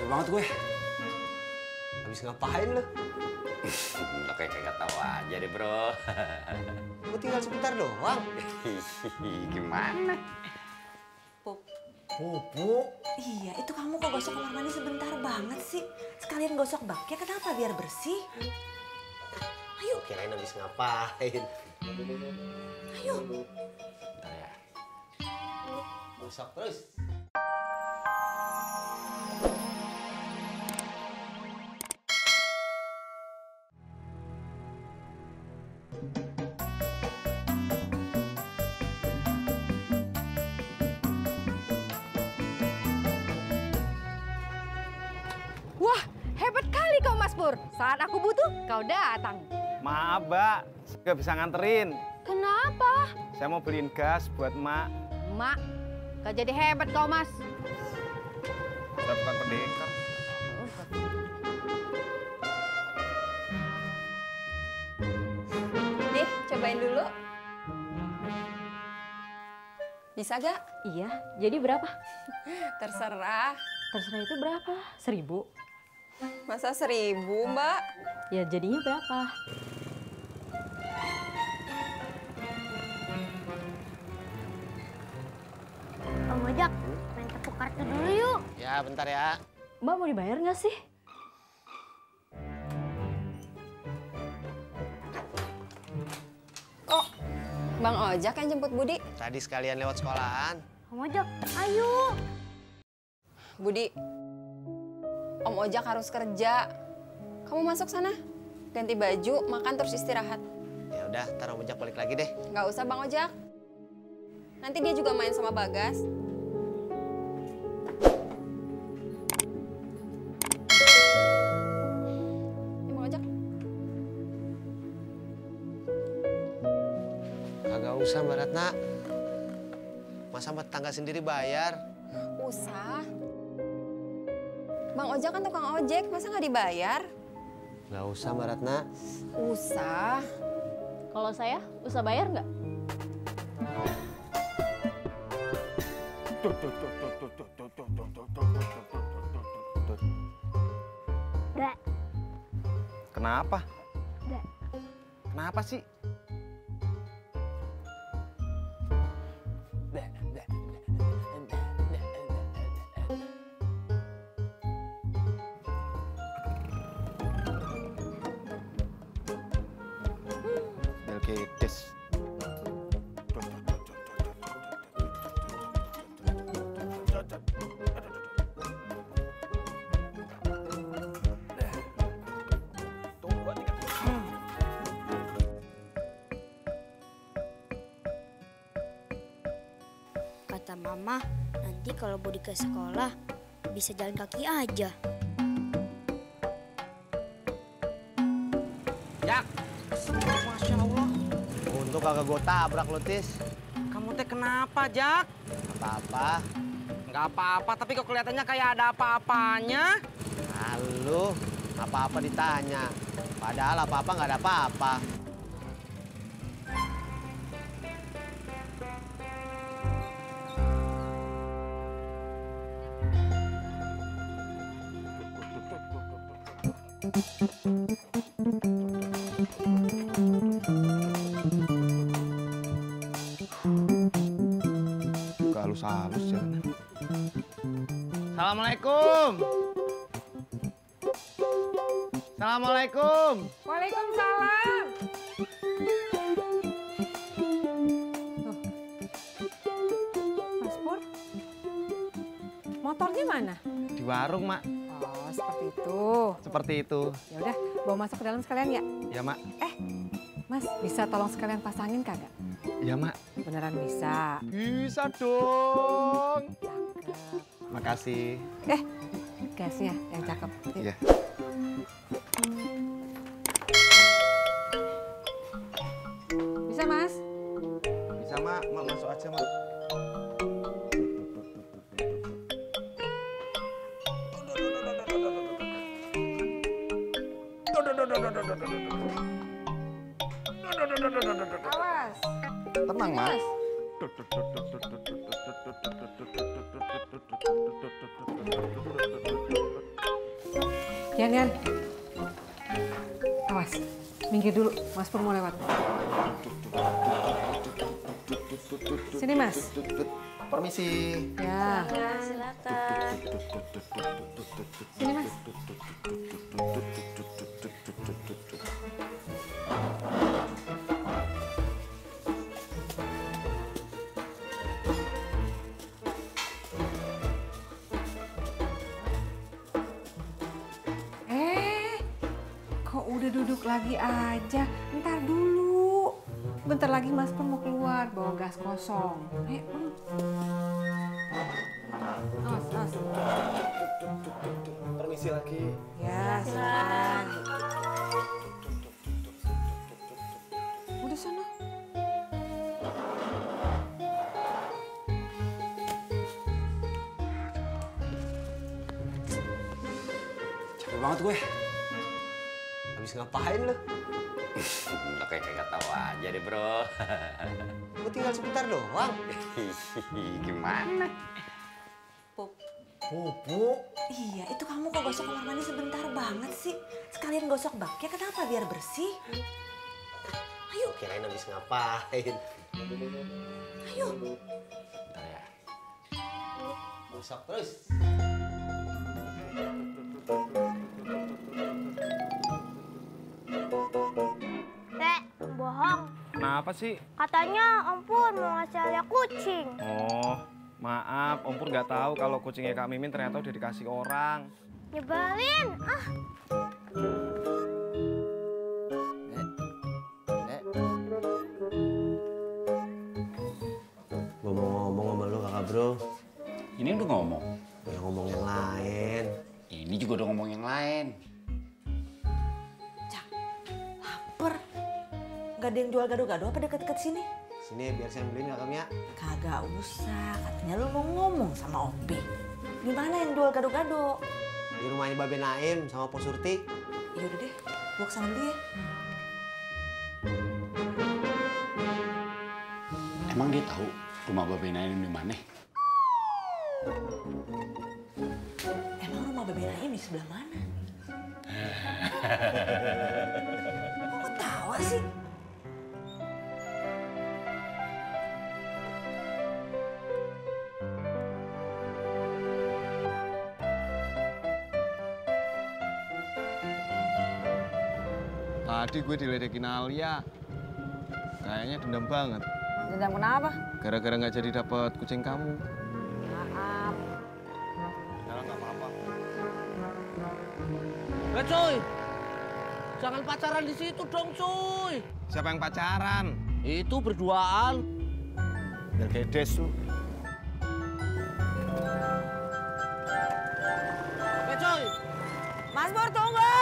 banget gue. Habis ngapain lo? Lo kayak nggak tahu aja deh, bro. Gue tinggal sebentar doang. Gimana? Pup. Pupu. Iya, itu kamu kok gosok kamar mandi sebentar banget sih. Sekalian gosok baknya, kenapa? Biar bersih. Ayo. Kirain habis ngapain. Ayo. Bentar ya. Gosok terus. Wah, hebat kali kau Mas Pur. Saat aku butuh, kau datang. Maaf, Mbak. Gak bisa nganterin. Kenapa? Saya mau beliin gas buat Mak. Mak, gak jadi hebat kau Mas. Saya bukan pendekar. Nih, cobain dulu. Bisa gak? Iya, jadi berapa? Terserah. Terserah itu berapa? 1.000? Masa 1.000, Mbak? Ya jadinya berapa? Om Ojak, main tepuk kartu dulu yuk. Ya, bentar ya. Mbak mau dibayar nggak sih? Kok Bang Ojak yang jemput Budi? Tadi sekalian lewat sekolahan. Om Ojak, ayo. Budi, Om Ojak harus kerja. Kamu masuk sana, ganti baju, makan terus istirahat. Ya udah, ntar Om Ojak balik lagi deh. Nggak usah Bang Ojak. Nanti dia juga main sama Bagas. Ya, Bang Ojak. Kagak usah, Mbak Ratna. Masa sama tetangga sendiri bayar? Usah. Bang Ojak kan tukang ojek, masa nggak dibayar? Nggak usah, Mbak Ratna. Usah. Kalau saya, usah bayar nggak? Bra, Kenapa? bra. Kenapa sih? Belkedes. Kata mama, nanti kalau Budi ke sekolah, bisa jalan kaki aja. Jak. Masya Allah. Untung kagak gue tabrak lo, Tis. Kamu teh kenapa, Jak? Apa-apa. Nggak apa-apa, tapi kok kelihatannya kayak ada apa-apanya. Lalu, apa-apa ditanya. Padahal apa-apa nggak ada apa-apa. Gak halus-halus jalannya. Assalamualaikum. Assalamualaikum. Waalaikumsalam. Mas Pur, motornya mana? Di warung, Mak. Oh, seperti itu. Seperti itu. Ya udah, bawa masuk ke dalam sekalian ya. Ya, Mak. Mas, bisa tolong sekalian pasangin kagak? Ya, Mak. Beneran bisa. Bisa dong. Cakep. Makasih. Gasnya yang cakep. Iya. Bisa, Mas? Bisa, Mak. Mak masuk aja, Mak. Awas. Tenang, Mak. Mas. Yan. Awas, minggir dulu. Mas Pur mau lewat. Sini, Mas. Permisi. Ya. Silakan. Sini, Mas. Kok udah duduk lagi aja? Ntar dulu. Bentar lagi Mas Pur mau keluar, bawa gas kosong. Ayo. Awas. Permisi lagi. Ya, silakan. Udah sana. Capek banget gue. Habis ngapain lu? Lo kayak nggak tahu aja deh, bro. Lu tinggal sebentar doang. Gimana? Pupu. Iya, itu kamu kok gosok kamar mandi sebentar banget sih. Sekalian gosok baknya, kenapa? Biar bersih. Ayo. Kirain habis ngapain. Ayo. Bentar ya. Gosok terus. Rek, bohong. Kenapa sih? Katanya Om Pur mau ngasih hadiah kucing. Oh, maaf. Om Pur nggak tahu kalau kucingnya Kak Mimin ternyata udah dikasih orang. Nyebelin. Ah, Gue mau ngomong sama lu kakak bro. Ini udah ngomong. Udah ngomong yang lain. Ini juga udah ngomong yang lain. Cak, lapar. Gak ada yang jual gado-gado apa deket-deket sini? Sini biar saya beliin kakak Mia. Kagak usah, katanya lu mau ngomong sama Opi. Gimana yang jual gado-gado? Di rumahnya Babe Naim sama Po Surti. Ya udah deh, gua kesana dulu ya. Emang dia tahu rumah Babe Naim di mana? Emang rumah Babe Naim di sebelah mana? Kok ketawa sih? Tadi gue diledekin Alia. Kayaknya dendam banget. Dendam kenapa? Gara-gara nggak jadi dapat kucing kamu. Maaf. Udah nggak apa-apa. Cuy, jangan pacaran di situ dong, cuy. Siapa yang pacaran? Itu berduaan. Biar gedes lu. Cuy. Mas Pur, tunggu!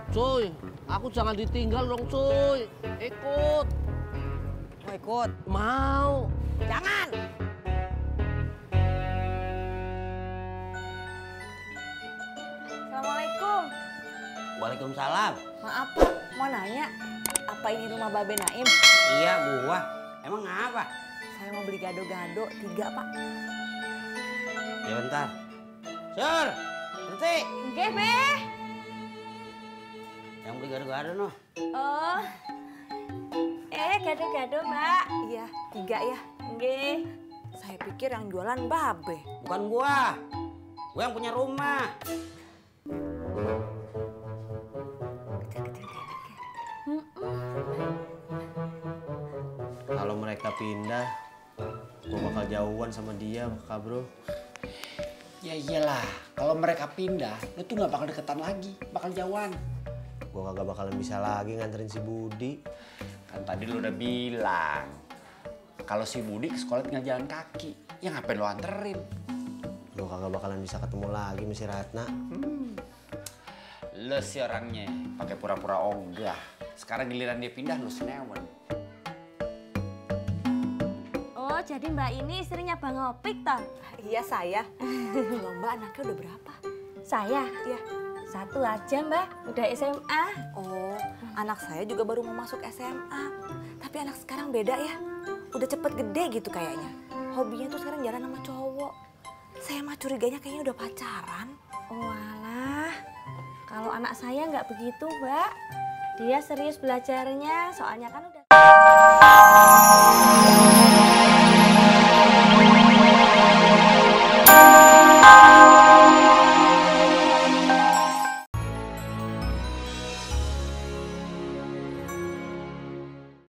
Cuy, aku jangan ditinggal dong, cuy. Ikut. Mau ikut? Mau. Jangan! Assalamualaikum. Waalaikumsalam. Maaf Pak, mau nanya. Apa ini rumah Babe Naim? Iya gua. Emang apa? Saya mau beli gado-gado 3 Pak. Ya bentar. Sur, berhenti. Nggih, Be. Yang beli gado-gado noh. Oh. Gado-gado, Mbak. Iya, 3 ya. Nggih. Saya pikir yang jualan Babe. Bukan gua. Gua yang punya rumah. Kalau mereka pindah, gua bakal jauhan sama dia, Kak Bro. Ya iyalah, kalau mereka pindah, lu tuh nggak bakal deketan lagi, bakal jauhan. Gua kagak bakalan bisa lagi nganterin si Budi. Kan tadi lu udah bilang, kalau si Budi ke sekolah tinggal jalan kaki, ya ngapain lu anterin? Gua kagak bakalan bisa ketemu lagi sama si Ratna. Lu sih orangnya pakai pura-pura ogah. Sekarang giliran dia pindah, lu senewen. Oh, jadi Mbak ini istrinya Bang Opik, toh? Iya, saya. Loh, Mbak, anaknya udah berapa? Saya? Iya. 1 aja, Mbak. Udah SMA. Oh, Anak saya juga baru mau masuk SMA. Tapi anak sekarang beda ya. Udah cepet gede gitu kayaknya. Hobinya tuh sekarang jalan sama cowok. Saya mah curiganya kayaknya udah pacaran. Walah, kalau anak saya nggak begitu, Mbak. Dia serius belajarnya, soalnya kan udah...